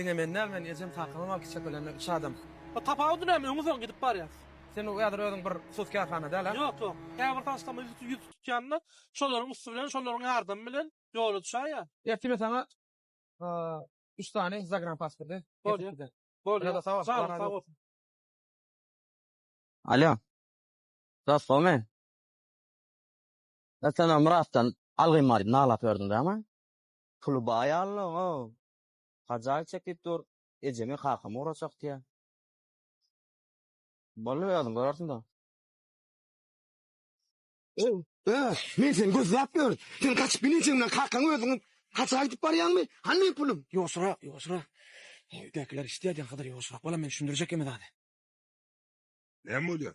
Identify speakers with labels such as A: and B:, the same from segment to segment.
A: Diňe men däl, men ejem kakamam alyp gitjek bolýan, üç adam.
B: O tapawudy näme, öňi soň gidip barýas.
A: Sen häzir özüň bir hususy kärhana däl, a?
B: Ýok, ýok. Käbir tanyşlarymyz ýüz tutýanda, şolaryň üsti bilen, şolaryň ýardamy bilen ýola düşäýýär.
A: Ertir men saňa üç sany zagranpasporty
B: Bolýar. Bolýar.
A: Sag
B: bol, sag bolsun.
C: Alýo. Dost gowmy? E sen o Myratdan algym bar diýip nalap ýördüň dämi? Puly baý aldyň-ow. Haja gitjek diýip dur. Ejemi, kakamy ugratjak diýýär. Boldy özüň görersiň-dä.
D: Öý, men seni gözläp ýörün. Sen gaçyp gidençeň bilen kakaň özüňi haja gidip barýaňmy? Hany meň pulum?
A: Ýuwaşrak, ýuwaşrak. Öýdäkiler eşidýär diýen Hydyr ýuwaşrak bol, men düşündirjek hemme zady.
E: Näme bolýar?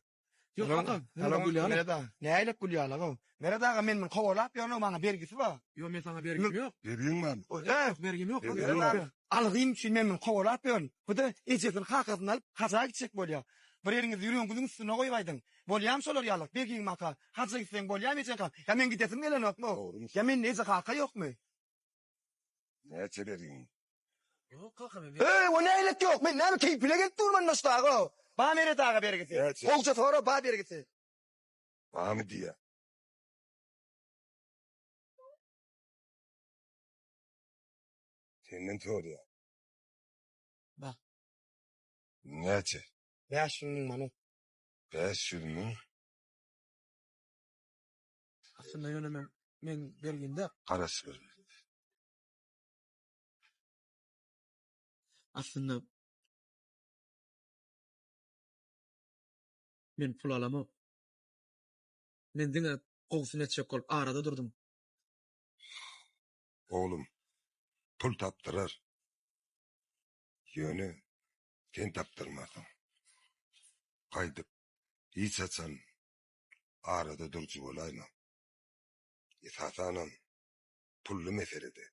A: Ýok kaka, Salam gülýärler.
D: Meret aga, nähili gülýärler-ow? Meret aga, men muny kowalap ýörün-ow, maňa bergisi bar.
A: Ýok, men saňa bergim ýok.
E: Bergiň barmy?
D: Ýok,
A: bergim ýok.
D: Meret aga, algym üçin men muny kowalap ýörün. Bu-da ejesini, kakasyny alyp, haja gitjek bolýar. Bir eliňizi ýüregiňiziň üstüne goýup aýdyň. Bolýamy şolar ýaly? Bergiň barka, haja gitseň bolýamy ejeň kakaň? Ýa meň gidesim gelenokmy? Ýa mende eje-kaka ýokmy?
E: Näçe bergiň?
A: Ýok kaka men.
D: Eý, o nälet ýok. Men näme keýpine gelip durman başdaga. Ba Meret aga bergisi.
E: Näçe?
D: Gowja sora ba bergisi.
E: Bamy diýýä. Senden sorýa.
A: Ba.
E: Näçe?
D: 500 müň manat.
E: 500 müň.
A: Aslynda ýöne men meň bergimde.
E: Garaş bir.
A: Aslynda men pul alamok. Men diňe gowusyny etjek bolup arada durdum.
E: Oglum, pul tapdyrar. Ýöne sen tapdyrmarsyň. Gaýdyp hiç haçan arada durujy bolaýma. Esasanam pully meselede.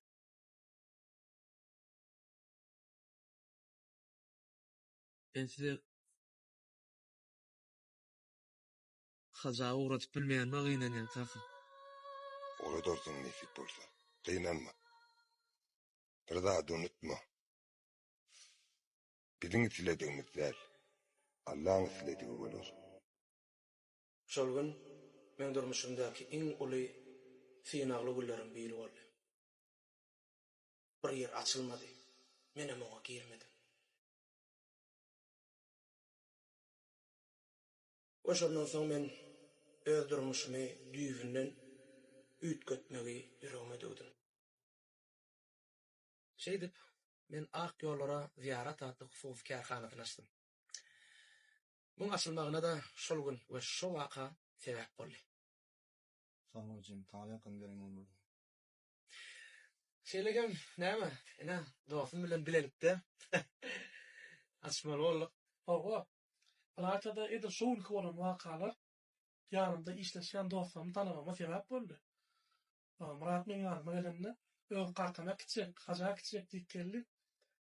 A: Men size haja ugradyp bilmeýänime gynanýan kaka.
E: Ugradarsyň nesip bolsa. Gynanma. Bir zady unutma. Biziň isledigimiz däl, Allaň isledigi bolar.
A: Şol gün meň durmuşymdaky iň uly synagly günleriň biri boldy. Bir ýer açylmady. Menem oňa girmedim. We şondan soň men öz durmuşymy düýbünden üýtgetmegi ýüregime düwdüm. Şeýdip, men Ak ýollara zyýarat atly hususy kärhanasyny açdym. Muň açylmagyna-da şol gün we şo waka sebäp boldy.
F: Sag bol jigim, saňa ýakyn gelen bolmady.
A: Şeýle hem näme, ine, dostum bilen bilelikde açmaly bolduk.
B: Hawa, ylaýta-da edil şu günki bolan wakalar ýanymda işleşýän dostlarymy tanamagyma sebäp boldy. Myrat meň ýanyma gelende, öz kakam äkitjek, haja äkitjek diýip geldi.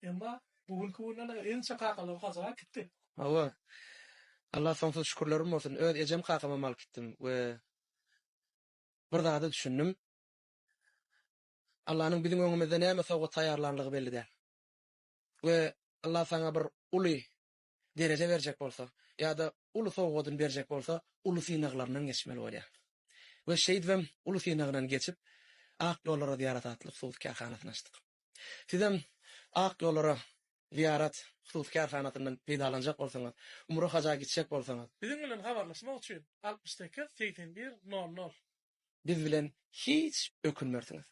B: Emma bu günki günden ençe kakalary haja äkitdi.
A: Hawa, Alla soňsuz şükürlerim bolsun, öz ejem kakamam alyp gitdim we bir zada düşündim. Allanyň biziň öňümizde näme sowgat taýýarlanlygy belli däl. We Allah saňa bir uly dereje berjek bolsa, ýa-da uly sowgadyny berjek bolsa, uly synaglaryndan geçmeli bolýar. We şeýdibem uly synagdan geçip, Ak ýollara zyýarat atly hususy kärhanasyny açdyk. Sizem Ak ýollara zyýarat hususy kärhanasyndan peýdalanjak bolsaňyz, umra haja gitjek bolsaňyz,
B: Biziň bilen habarlaşmak üçin 68 81 00.
A: Biz bilen hiç ökünmersiňiz.